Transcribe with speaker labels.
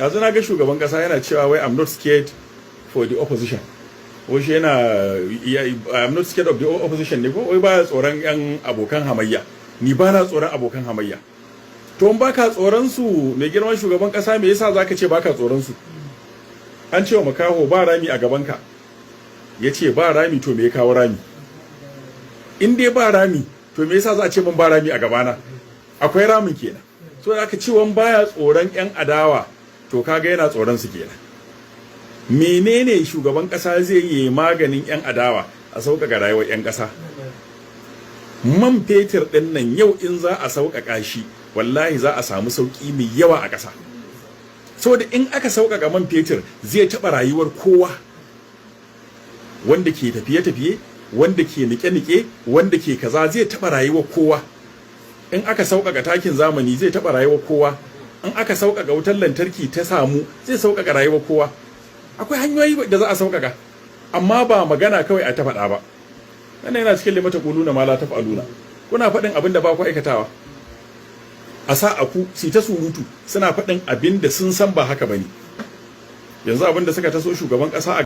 Speaker 1: Yanzu na ga shugaban kasa yana cewa wai, "I'm not scared for the opposition." Wai shi yana "I'm not scared of the opposition" ne, ko wai baya tsoron yan abokan hamayya. Ni ba na tsoron abokan hamayya. To, in baka tsoron su, mai girman shugaban kasa, me yasa zaka ce baka tsoron su? An ce wa makaho, "Ba rami a gabanka." Ya ce, "Ba rami, to me ya kawo rami? In dai ba rami, to me yasa za a ce min ba rami a gabana? Akwai ramin kenan." So da aka ce wan baya tsoron yan adawa, to kaga yana tsoron su kenan. Menene shugaban kasa zai yi maganin yan adawa? A sauƙaƙa rayuwar yan ƙasa. Man fetur ɗin nan yau, in za a sauƙaƙa shi, wallahi za a samu sauƙi mai yawa a ƙasa, saboda in aka sauƙaƙa man fetur, zai taɓa rayuwar kowa, wanda ke tafiye-tafiye, wanda ke nike-nike, wanda ke kaza, zai taɓa rayuwar kowa. In aka sauƙaƙa takin zamani, zai taɓa rayuwar kowa. In aka sauƙaƙa wutar lantarki ta samu, zai sauƙaƙa rayuwar kowa. Akwai hanyoyi da za a sauƙaƙa, amma ba magana kawai a ta faɗa ba. Wannan yana cikin لم تقولون ما لا تفعلون. Kuna faɗin abin da ba ku aikatawa. A sa aku su ta surutu, suna faɗin abin da sun san ba haka bane. Yanzu abin da suka taso shugaban ƙasa a